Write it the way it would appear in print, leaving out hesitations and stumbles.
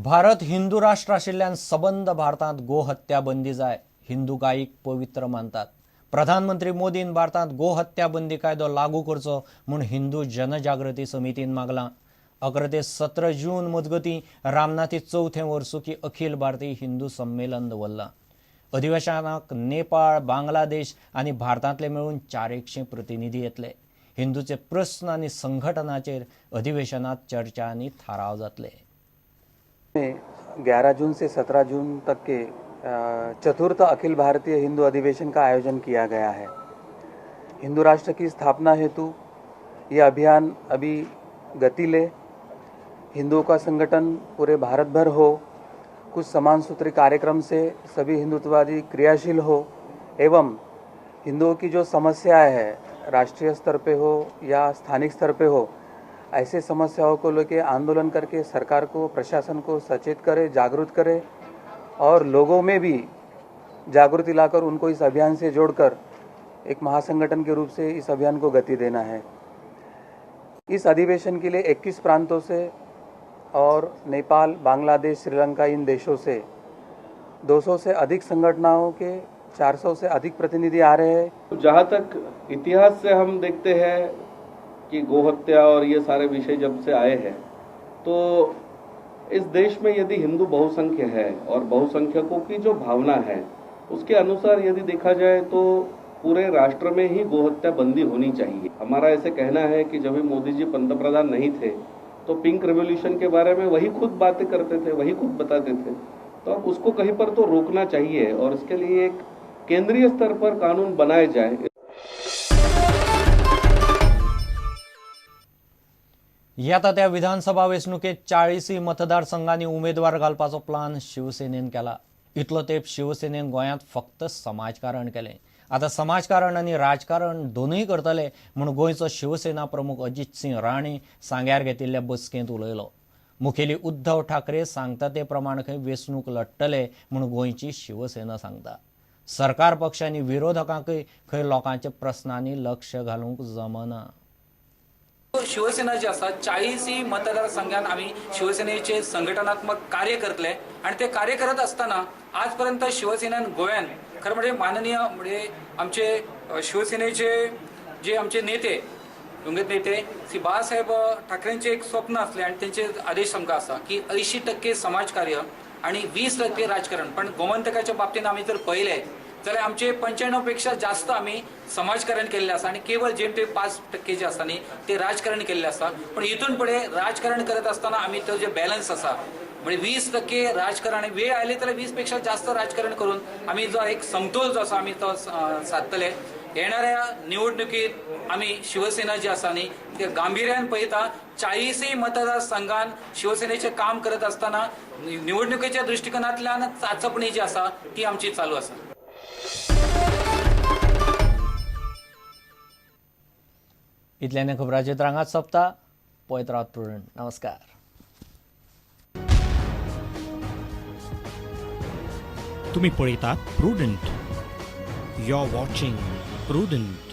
भारत हिंदू राष्ट्र आशिल्ल्यान सबंद भारतांत गोहत्या बंदी जाय. हिंदू गायीक पवित्र मानतात. प्रधानमंत्री मोदीन भारतांत गोहत्या बंदी कायदो लागू करचो म्हूण हिंदू जनजागृती समितीन मागलां. 11 ते 17 जून मजगतीं रामनाथी चवथें वर्सुकी अखिल भारतीय हिंदू संमेलन दवरलां. अधिवेशनाक नेपाळ, बांगलादेश आनी भारतांतले मेळून 400 प्रतिनिधी येतले. हिंदूचे प्रस्न आनी संघटनाचेर अधिवेशनात चर्चा आनी थाराव जातले. 11 जून से 17 जून तक के चतुर्थ अखिल भारतीय हिंदू अधिवेशन का आयोजन किया गया है. हिंदू राष्ट्र की स्थापना हेतु ये अभियान अभी गति ले, हिंदुओं का संगठन पूरे भारत भर हो, कुछ समान सूत्री कार्यक्रम से सभी हिंदुत्ववादी क्रियाशील हो एवं हिंदुओं की जो समस्याएं है राष्ट्रीय स्तर पे हो या स्थानिक स्तर पे हो, ऐसे समस्याओं को लेके आंदोलन करके सरकार को, प्रशासन को सचेत करे, जागरूक करे और लोगों में भी जागृति लाकर उनको इस अभियान से जोड़कर एक महासंगठन के रूप से इस अभियान को गति देना है. इस अधिवेशन के लिए 21 प्रांतों से और नेपाल, बांग्लादेश, श्रीलंका इन देशों से 200 से अधिक संगठनाओं के 400 से अधिक प्रतिनिधि आ रहे हैं. जहाँ तक इतिहास से हम देखते हैं कि गोहत्या और ये सारे विषय जब से आए हैं तो इस देश में यदि हिंदू बहुसंख्य है और बहुसंख्यकों की जो भावना है उसके अनुसार यदि देखा जाए तो पूरे राष्ट्र में ही गोहत्या बंदी होनी चाहिए. हमारा ऐसे कहना है कि जब भी मोदी जी पंतप्रधान नहीं थे तो पिंक रेवोल्यूशन के बारे में वही खुद बातें करते थे, वही खुद बताते थे, तो अब उसको कहीं पर तो रोकना चाहिए और इसके लिए एक केंद्रीय स्तर पर कानून बनाए जाए. येता त्या विधानसभा वेंचणुकेंत 40 मतदारसंघांनी उमेदवार घालपाचो प्लान शिवसेनेन केला. इतलो तेंप शिवसेनेन गोंयांत फक्त समाजकारण केलें. आतां समाजकारण आनी राजकारण दोनूय करतले म्हूण गोंयचो शिवसेना प्रमुख अजित सिंह राणे सांग्यार घेतिल्ल्या बसकेंत उलयलो. मुखेली उद्धव ठाकरे सांगता ते प्रमाण खंय वेंचणूक लढटले म्हूण गोंयची शिवसेना सांगता. सरकार पक्ष आनी विरोधकांकय खंय लोकांच्या प्रस्नांनी लक्ष घालूंक जमना. शिवसेना जी आसा 40 मतदारसंघात आमी शिवसेनेचे संघटनात्मक कार्य करतले आणि ते कार्य करत असताना आजपर्यंत शिवसेनेन गोव्यान खरं म्हणजे माननीय म्हणजे आमचे शिवसेनेचे जे आमचे नेते दिवंगत नेते श्री बाळासाहेब ठाकरेंचे एक स्वप्न असले आणि त्यांचे आदेश आमकां आसा की 80% समाजकार्य आणि 20% राजकारण. पण गोमंतकाच्या बाबतीत आमी जर पळयलें जाल्यार आमचे 95 पेक्षा जास्त आमी समाजकारण केल्लें आसा आणि केवळ जेम ते 5% जे आसा न्ही ते राजकारण केल्लें आसा. पण हितून फुडें राजकारण करत आसतना आमी तो जे बॅलन्स आसा म्हणजे 20% राजकारण, वेळ आयली जाल्यार 20 पेक्षा जास्त राजकारण करून आमी जो एक समतोल जो आसा आमी तो सादतले. येणाऱ्या निवडणुकीत आमी शिवसेना जी आसा न्ही ते गांभिर्यान पळयता. 40 मतदारसंघान शिवसेनेचें काम करत आसतना निवडणुकीच्या दृश्टिकोनांतल्यान चाचपणी जी आसा ती आमची चालू आसा. इतल्याने खबरांचे रांगात सोंपता. पळयत रावात प्रुडंट. नमस्कार. तुम्ही पळयतात Prudent. You are watching Prudent.